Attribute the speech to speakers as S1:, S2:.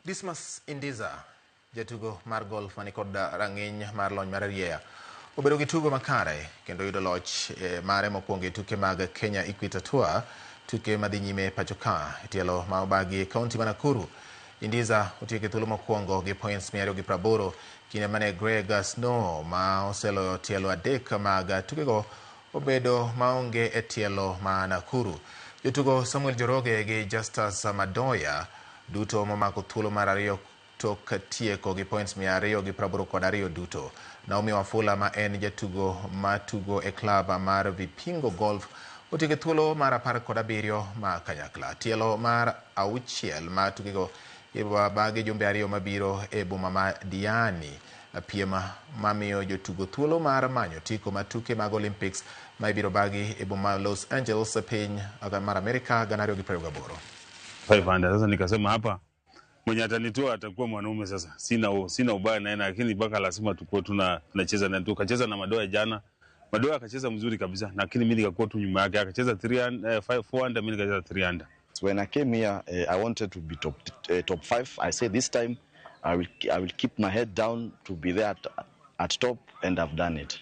S1: Dismas Indiza, jatugo mar golf mani kod rang'iny mar lony mar rieya, obedo gi tugo makare kendo yudo loch mare mokwongo e tuke mag Kenya Equator Tour, tuke madhi nyime pacho ka e tielo ma obagi e kaunti ma Nakuru. Indiza otieko e thuolo mokwongo gi points 280 kinde mane Greg Snow ma oseloyo tielo adek mag tukego obedo maonge e tielo ma Nakuru. Jotugo Samuel Njoroge gi Justus Madoya duto momako thuolo mar ariyo tok tieko gi points 282 duto. Naomi Wafula ma en jatugo matugo e klab mar Vipingo Golf otieko e thuolo mar 17 ma kanyakla. Tielo mar auchiel ma tukego ibiro bagi jumbe ariyo mabiro e boma ma Diani. Piem mamiyo jotugo thuolo mar manyo otiko ma tuke mag Olympics ma ibiro bagi e boma ma Los Angeles e piny mar Amerika 2028.
S2: 500. Sasa nikasema hapa mwenye atanitoa atakuwa mwanaume sasa. Sina ubaya naye, lakini mpaka lazima tukue tunacheza na tukacheza na Madoya jana. Madoya akacheza mzuri kabisa, lakini mimi nikakuwa tu nyuma yake, akacheza 3 5 4 under, mimi nikacheza 3 under.
S3: When I came here, I wanted to be top 5. I said this time I will keep my head down to be there at top, and I've done it.